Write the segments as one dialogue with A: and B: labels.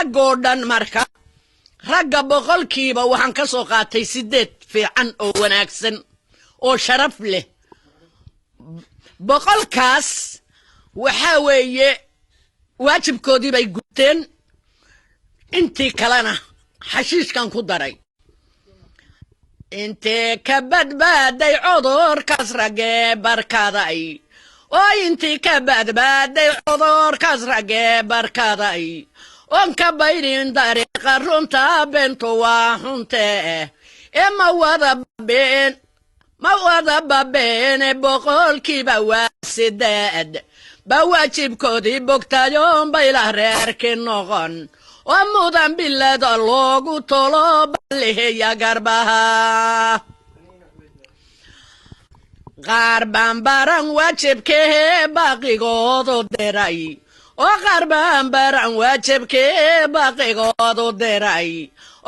A: Raggoo dhan marka, ragga 100% waxaan ka soo qaatay 8 fiican oo wanaagsan oo sharaf leh. 100kaas waxaa weeye waajibkoodii bay guteen, intii kalena xashiishkan ku daray. Intee ka badbaaday cudurkaas raggee barkaday, oo intii ka badbaaday cudurkaas raggee barkaday, oon ka bayrin dariiqa runta, beentu waa xuntee, ee ma wada babeen, ma wada babeene, 8% waa ba waajibkoodii bogtayoon baylah reerki noqon, oo mudan bilada loogu tolo ballihiya garbaha. Qaar baan baran waajibkee baaqigoodu diray, oo qaar baan baran waajibkee baaqigoodu diray,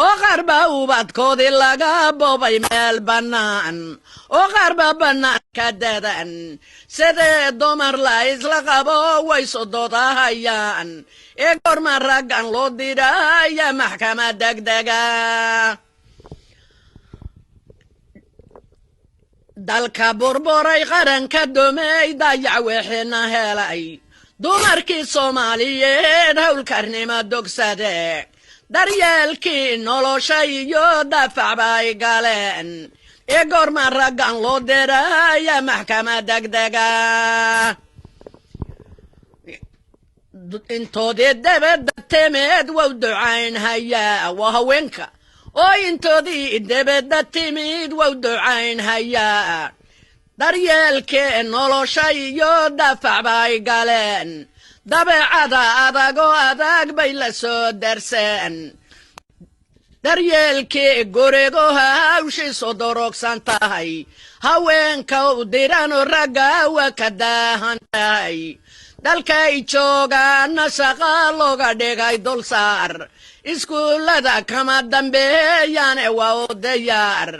A: oo qaar baa ubadkoodii laga boobay meel bannaan, oo qaar baa bannaan ka dadan. Sidee dumar la isla qabo way sododahayaan, ee goorma raggan loo diraya maxkamad degdega? Dalka burburay, qaranka dumey, dayac wixina helay, dumarkii Soomaaliyeed howlkarnimo dogsade, daryeelkii nolosha iyo dafac bay galeen, ee goorma raggan loo diraya maxkamad degdega? Intoodii debedda timid wow ducayn hayaa, waa haweenka, oo intoodii debedda timid wow ducayn hayaa, daryeelkee nolosha iyo dafac bay galeen, dabeecada adagoo adag bay la soo darseen, daryeelkii gurigu hawshiisu durugsan tahay, haweenka u diranu ragga waa ka daahan tahay, dalkay joogaana shaqa looga dhigay dulsaar, iskuullada kama dambeeyaane waa u diyaar,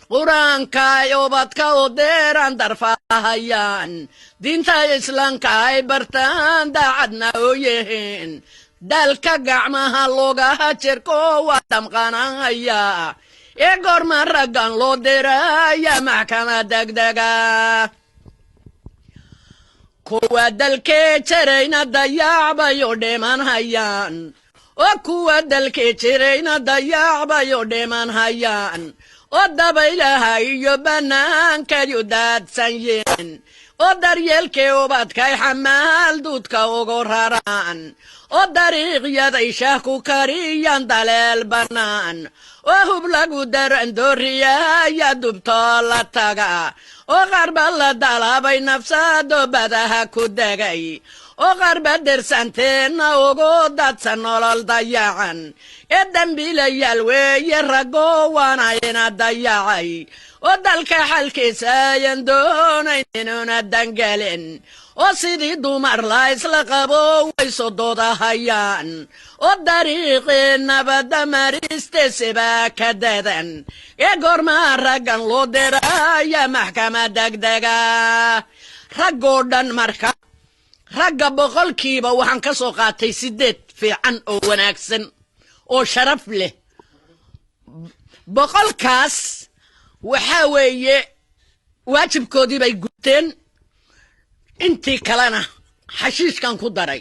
A: qur-aankay ubadka u diran darfahayaan, diinta islaamka ay bartaan daacadna u yihiin, dalka gacmaha loogaha jirko waa damqanahaya, ee goorma raggan loo diraya maxkamad degdega? Kuwa dalkee jirayna dayac bay u dhiman hayaan, oo kuwa dalkee jirayna dayac bay u dhiman hayaan, oo dabaylaha iyo bannaankayu daadsan yihiin, oo daryeelkii ubadkay xamaal duudka ugu raraan, oo dariiqyaday shaah ku kariyaan daleel bannaan, oo hub lagu darandooriyaya dubtoo la taga, oo qaarba la dalaabay nafsado badaha ku degay, oo qaarba dersanteenna ugu dadsan nolol dayacan, ee dembiilayaal weeye raggo waana ina dayacay, oo dalka xalkiisa ayan doonayn inuuna dangelin, oo sidii dumar la isla qabo way sododahayaan, oo dariiqii nabadda maristeesibaa ka dadan, ee goormaa raggan loo diraya maxkamad degdega? Raggoo dhan marka, ragga 100% waxaan ka soo qaatay 8 fiican oo wanaagsan oo sharaf leh. 100kaas waxaa weeye waajibkoodii bay guteen, intii kalena xashiishkan ku daray.